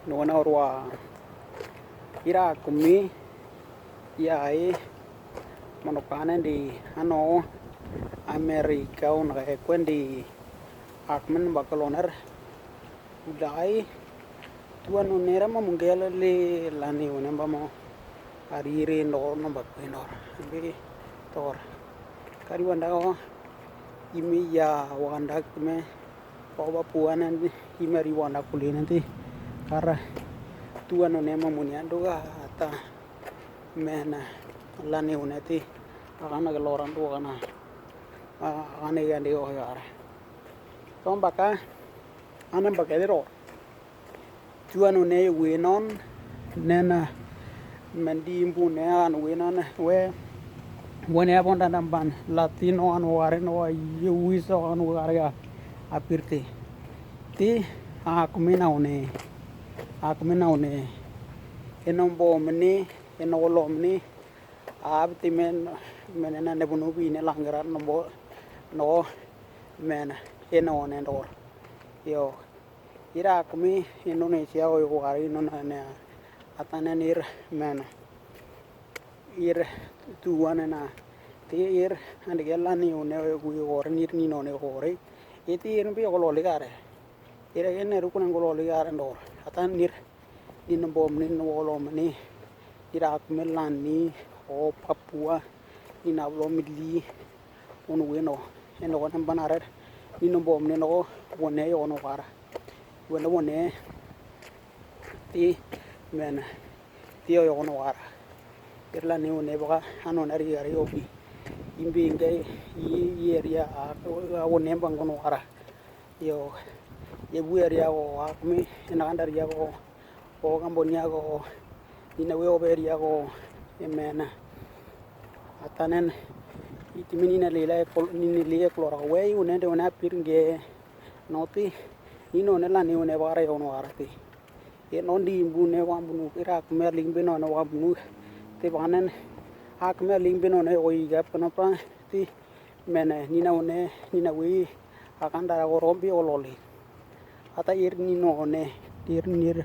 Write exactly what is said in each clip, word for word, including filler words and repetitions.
Nowena orwa ira kumi yai monokanen di ano Amerika un kekwen di akmen bakaloner. Ulai tuan unera mamungela le lani unembamo ariri ndo nomba kuinor. Bi tor kari wanda o imi ya wanda kime oba puanen ime ri wanda kulinen ti kara tuan une mamunia duga ata mena lani une ti akana ke loran duga kana akana yandi o yara. Tombaka ana mbaka diro. Tuan une winon nena mendi mbune an winon we wene abonda namban latino an ware no ye wiso an ware ya apirte. Ti akumina une akumina une enombo mni enolo mni abti men menena nebunu bine langera nombo no men eno ne ndor. Yo ira kumi Indonesia o wari no ne atanen ir men ir tuan na ti ir andige lani une wi wor nir ni no ne wori iti ir bi kololi gare. Ira gene rukun ngololi gare ndor atan nir ni nombom ni nowolom ni ira kumi lani o Papua ni nablo mili un wino eno kone banarer ni nombom ni no wone yono wara wone wone ti men ti yono wara. Irla ni wone baka ano nari gari obi imbi ngai yeria a wone bangono wara. Yo yebu eria ko akmi ina kandar ya ko ko Cambodia ko ina we oberia ko emena. Atanen itimi nina lila ekol nina lila ekolora we unende una pirnge noti ino ne lani une wara yono wara ti. Ye non di imbune wambunu irak me limbe non wambunu ti banen ak me limbe non e oi gap no pa ti mene nina une nina wi akan dara ko rombi ololi. Ata ir nino ne ir nir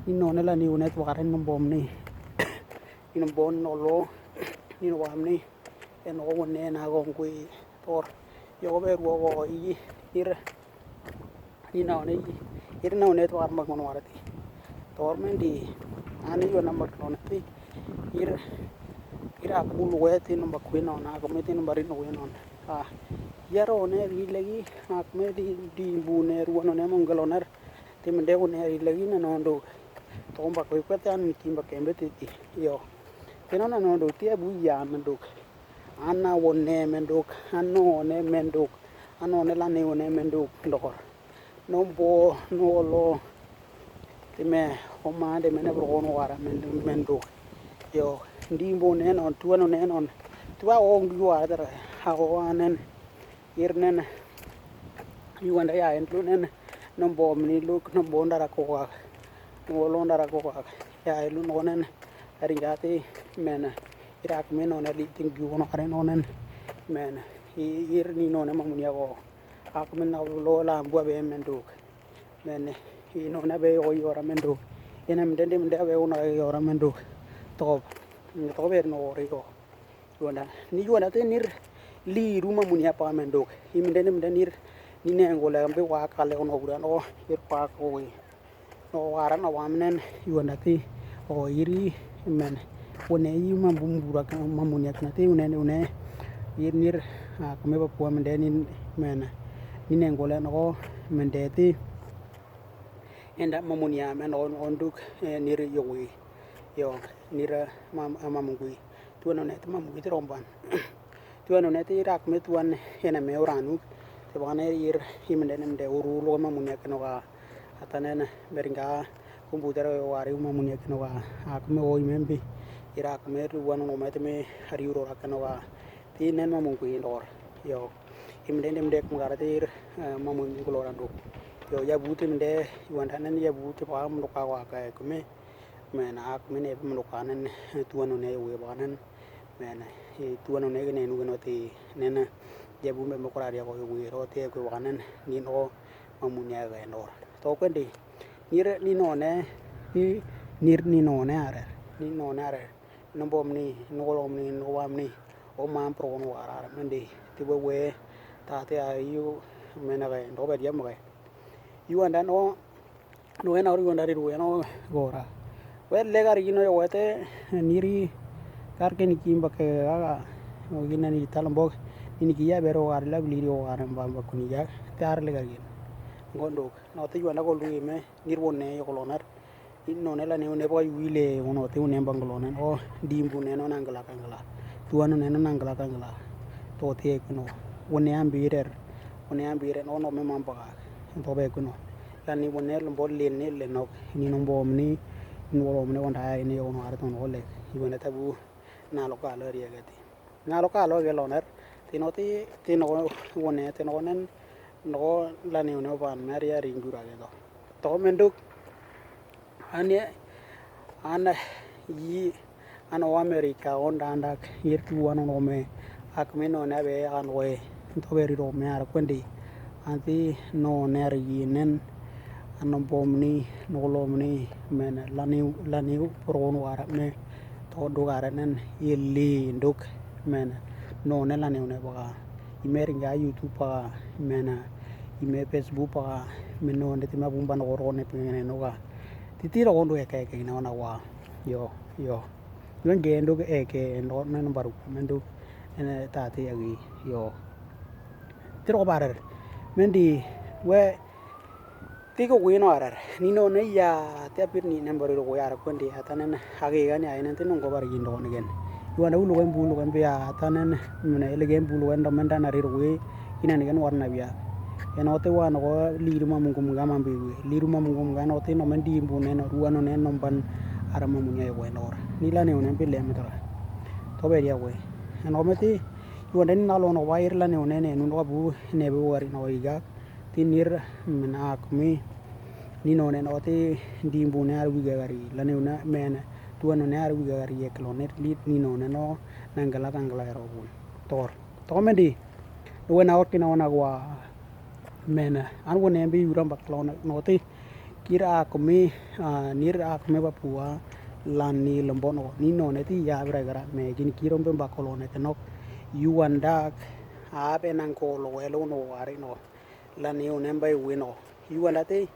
nino ne lani une tuaren nombom ni. Ino bon olo ino wamni eno wone na gongkui tor yo be ruo go i ir ina one ir na one tor mak mon warati tor mendi ani yo na mak non ti ir ir akul we ti no bakui no na ko me ti no bari no we non a yaro ne ri legi ak me di di bu ne ruo no ne mongelo ner ti mende wone ri legi na non do to mbak we kwete an mi kimba kembe ti ti yo. Ti non na non do ti abu ya menduk ana wone menduk ano one menduk ano one lani wone menduk ndokor no bo no lo ti me oma de mene bro no wara menduk yo ndi mbo ne non tuwa no ne non tuwa o ngi wara dara ha o anen ir nen Uganda ya en lu nen no bo mni luk no bo ndara ko wa no lo ndara ko wa ya en lu no nen ringati men irak me no ne li ting gu no kare no nen men ir ni no ne mamuni ya ko ak men na lo la mbua be menduk men i no na be o yora menduk ena mdende mde be o na yora menduk top top er no ore yo. Yuanda ni yuanda te nir li ruma munia pa menduk i mdende mde nir ni nengo le mbe wa kale ono gura no ir pa ko we no wara no wamnen yuanda te o iri men wone i mambumbura ka mamunia kana te wone wone ir nir a kame ba puwa mende ni men ni nengo le no mende te enda mamunia men on onduk nir yowi yo nir mam mamungui tuwan one te mamungui te romban tuwan one te irak me tuwan ena me oranuk te bane ir imende nemde uru lo mamunia keno ka atanen beringa kumbuter wari mamunia keno ka ak me oi membi irak me tuwan no me te me ari uro rakeno ka ti nen mamungui ndor yo imende nemde kumgara te ir mamungui kulo randuk yo ya bute mende iwanda nen ya bute pa mendo ka wa ka kume men ak men e mendo kanen tuwan one we banen men tuwan one ke nenu ke no ti nen jabu me mokora ria ko we ro te ko wanen ni no mamunia ga nor to kwendi nire ni no ne Ti nir ni none arer, ni none arer. Ni mbomni, ni kolomni, ni kobamni. O mam progon warar mendi. Ti wewe, tate a yu, mena ke, ndo be diam ke. Yu andan o, no ena ori wanda ri ruwe no gora. We legar yino yo wete, niri kar ke ni kimba ke gaga. No gina ni talambok, ni ni kiya bero gar la bliri o gar mbamba kuni ya. Te ar legar yin. Ngondok, no te yu anda ko lui me, nir wone yo kolonar. Inone lani une bwa yuile uno ti une mbanglonen o dimbu neno nangla kangla. Tuano neno nangla kangla. To ti ekuno. Une ambirer. Une ambirer no no me mambaka. To be kuno. Lani une lombo lene lenok. Ni nombo omni. Ni wolo omni wanda ya ini uno arto no le. Iwene tabu. Na loka lo riegeti. Ngalo ka lo ge loner, tino ti, tino wone, tino wonen, no lani wone ban mer ya rinjura ge do. To menduk, ane, an yi, an o America, on dandak, yir tu an o me, ak me no na be an we, to be ri ro me ar kwendi, an ti no ner yi nen, an no bomni, no lomni, men lani, lani, poron wara me, to duk are nen, yili duk, men, no ne lani une baka. Ime ringa YouTube baka, men, ime Facebook baka, men no ne tima bumba no rone pengene no ka. Titi ro kondo eke eke na wana wa. Yo, yo. Yo nge ndo ke eke ndo ne no baru, men do, ene tati agi, yo. Tiro barer. Mendi, we, Ti ko wino arar, ni no ne ya, ti apir ni nembar iro ko yar kwende, atanen hage gani ainen ti nongo bar gindo ne gen. Yuanda ulu gen bulu gen bia, atanen mene ele gen bulu gen do menda na riro we, ina ne gen warna bia. Eno te wano ko liru ma mungum ga mambi we, liru ma mungum ga no te no mendi mbu ne no ruano ne no ban ara ma munya we no ra. Ni la ne one bi le metra. To be dia we. Eno meti, yuanda ni na lo no wa ir la ne one ne nu no bu ne be wari no iga. Ti nir men ak mi ni no ne no ti dimbu ne ar wiga gari la ne una men tuwa no ne ar wiga gari yek lo ne li ni no ne no nangala kangala ero bun tor to mendi. Wena ot kina wana gwa men an wone mbi yuram bak lo no ti kir ak mi nir ak mi bapua lan ni lembo no ni no ne ti ya bra gara me gin kirom be bak lo ne tenok yuandak abe nang ko lo welo no wari no. Lani unen bai wino. Yuanda te.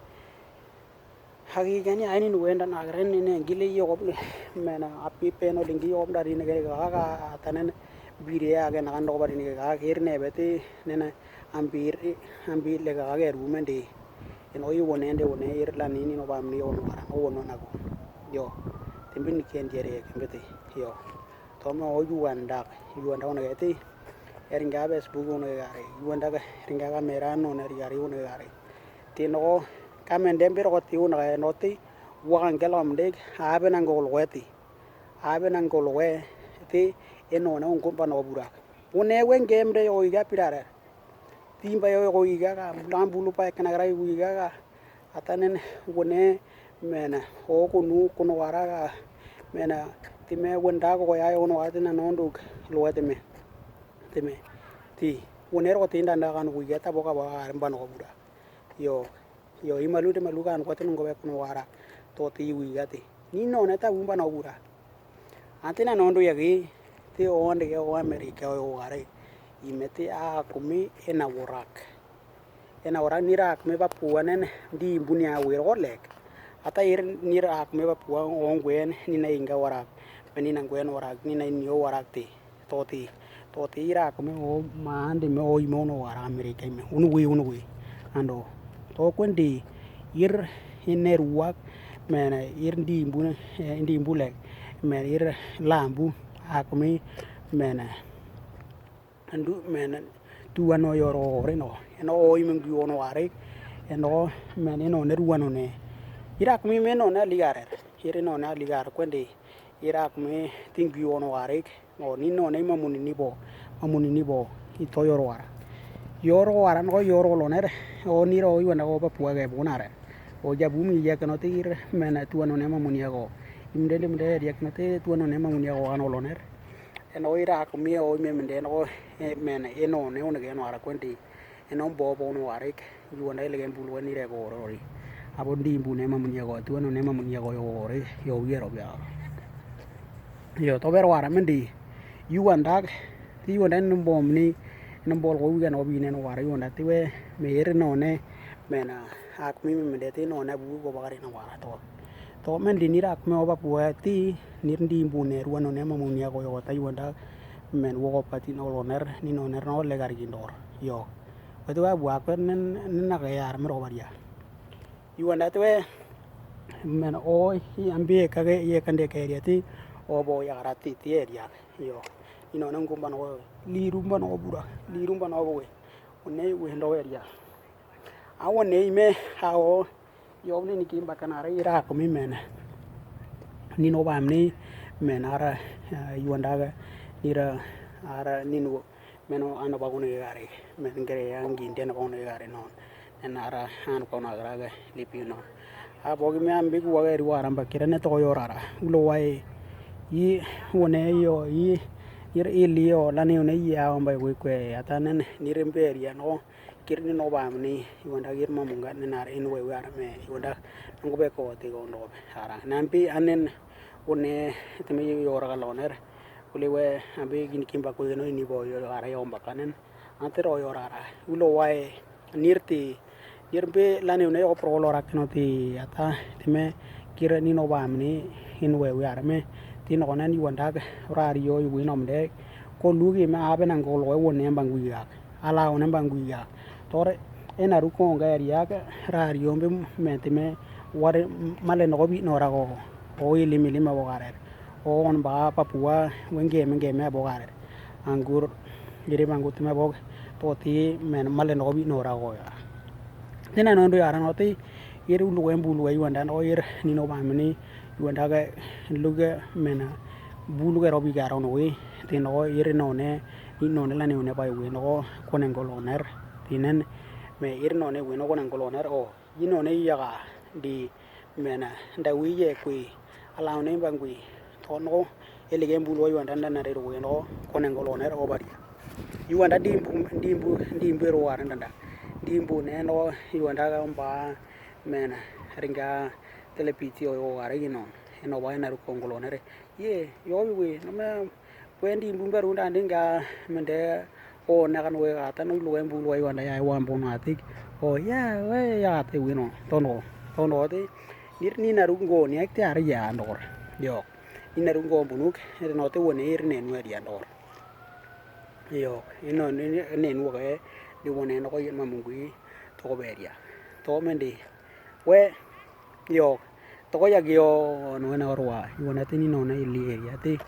Hagi gani ainin wenda na gren ne gile yob mena api peno lingi yob dari ne ga ga atanen bire age na kan do bari ne ga gir ne bete ne na ambir ambir le ga ga rumen de. En oyi wone nde wone ir lani ni no bam ni ono bara ono nago. Yo. Timbin ni ken jere kembete. Yo. Tome o yuandak, yuandak ono geti. Eringa Facebook ono gari, yuandak eringa kamera no ne gari ono gari. Tino kamende mbiro ko ti ono gari no ti wakan gelom de abe nangol weti. Abe nangol weti eno ne ungkum pano burak. One wenge mde yo iga pirare. Timba yo ko iga ka, bulan bulu pa ekena gara iga ka. Atanen wone mena o kunu kuno wara ka mena time wenda ko ya ono wara tina nondu luwa time. Time. Ti wone ro tinda nda kan wiga ta boka ba aremba no bura. Yo. Yo imalu de malu kan ko tin ngo be kuno wara. To ti wiga ti. Ni no ne ta wumba no bura. Anti na nondu yagi ti onde ke o America o ware. Imeti a kumi ena worak. Ena worak ni rak me bapua nen di mbuni a wiro lek. Ata ir ni rak me bapua o ngwen ni na inga worak. Me ni na ngwen worak ni na inyo worak ti. Toti. Toti ira kome o mande me o ime ono wara America ime. Unu wi, unu wi. Ando. To kwendi ir iner wak mene ir ndi mbu, eh, ndi mbu lek. Mene ir lambu akome mene. Andu mene tuwa no yoro reno. Eno o ime ngu ono ware. Eno mene eno ne ruwa no ne. Ira kome ime no ne ligare. Ir no ne ligare kwendi. Ira kome tingu ono ware. O ni no ne mamuni ni bo, mamuni ni bo, i to yoro wara. Yoro wara no yoro loner, o ni ro i wanda ko bapua ge bunare. O jabu mi ya kano te ir mena tuwa no ne mamuni ago. Imde de mde ya kano te tuwa no ne mamuni ago ano loner. Eno ira kumi o ime mde no, eh, mena eno ne ono ge no ara kwendi. Eno bo bo no wara ik, i wanda ile gen bulu ni re go rori. Abo ndimbu ne mamunyako, ti weno ne mamunyako yo wore, yo wiero bia. Yo, to ber wara mendi. Yuandak, ti yuandak ni bom ni, ni bol ko wigan obi ne wara yuandak ti we, me iri none, mena, ak mi me de ti none bu ko bakari na wara to. To mendi ni rak me oba kuwa ti, ni ndimbu ne ruwa none mamunyako yo ta yuandak, men woko pati no loner, ni noner no legar gindor. Yo. Wati wa buak nen, nen na kayar mero baria. Yuandak ti we, men o, i ambi kage, ye kande ke area ti, o bo ya rati ti area. Yo. Ino nang kumban o, lirum ban o bura, lirum ban o bo we. One we ndo area. A one me, a o, yo ne ni kimba kanara ira ko mi men. Ni no bam ni, men ara, eh, yuandak, ni ra, ara, ni no, men o ano bagun gare, men gare yang ginde no bagun gare non. En ara ano bagun gare lipi non. A bogi me ambi ku wage ri wara mba kira ne to yo rara. Ulo wai, yi, one yo, yi, ir ili yo, lani one yi a omba we kwe, ata nen, ni rimbe area no, kir ni no bam ni, yuandak ir mamunga, nen ara in we we ara me, yuandak, nungu be ko ti go ndo be, ara. Nampi anen, one, teme yo raka loner, ule we, ambi gin kimba ko no ini bo yo ara yo mba kanen, ante ro yo rara, ulo wai, nirti, nirbe lani une yo pro lo rak no ti ata, teme, kir ni no bam ni, in we we ara me, ti no konen yuandak, rari yo yu nom de, ko lugi me abe nang ko lo we one bang wiak. Ala one bang guya. Tore, ena ruko nga eriak, rari ombe me teme, ware male no bi no rago. O ili mi lima bo gare. O on ba Papua, wenge menge me bo gare. Angur, iri bang gut me bo, to ti men male no bi no rago ya. Tina no ndo yara no ti, iri ulu wembu ulu we yuandan o ir, ni no bam ni, yuandak luge mena, bulu ge robi garo no we, ti no ir no ne, ni no ne lani une bai we no, konen goloner, tinen, me ir no ne we no konen goloner, o, yi no ne yaga, di, mena, nda wi ye kwi, ala ne bangwi, to no, elige bulu yuandan na re we no, konen goloner o baria. Yuandak dimbu, dimbu, dimbu ro waran danda. Dimbu ne no, yuandak ga mba, mena, ringa, telepiti o yo wara gi non. Eno ba ena ruko ngolonere. Ye, yo bi we, no me, kwendi mbumbe runda ndinga, mende, o nakan we gata, no luwe mbulu we wanda ya wambo no atik. O ya, we ya ate we no, tono, tono te. Nir ni na rungo ni ekte ara ya ndor. Yo, ni na rungo bunuk, ere no te wone ir ne nwe ya ndor. Yo, ino ne nwe ke, di wone no ko yin mamungui, to ko beria. To mendi, we, yo, toko ya gio no na rua, yo na tini no na ili area ti,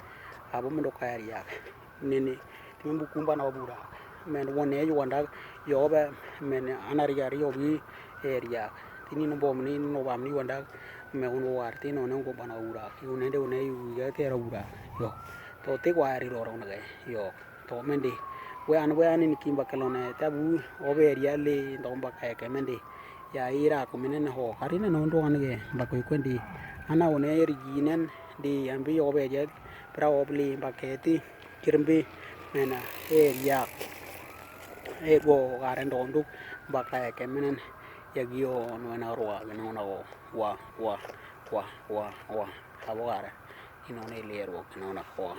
abo mendo ka area. Nini, timi bukumba na bura. Men wone yo wanda, yo be, men anaria rio bi area. Tini no bom ni no bam ni wanda, me uno war ti no na kumba na bura. Yo nende wone yo ya te ra bura. Yo. To ti kwa ri ro ro na ge. Yo. To mendi. We an we an ni kimba kelone tabu obe ria le ndo mba kae ke mendi. Ya ira ko menen ho. Karina no ndo an ge mba ko kwendi. Ana one eri ginen di ambi obe ria pra obli mba keti. Kirmbi mena e ria. E go gare ndo nduk mba kae ke menen. Ya gio no na roa no na wa wa wa wa wa. Abo gare. Ino ne le ro no na ho.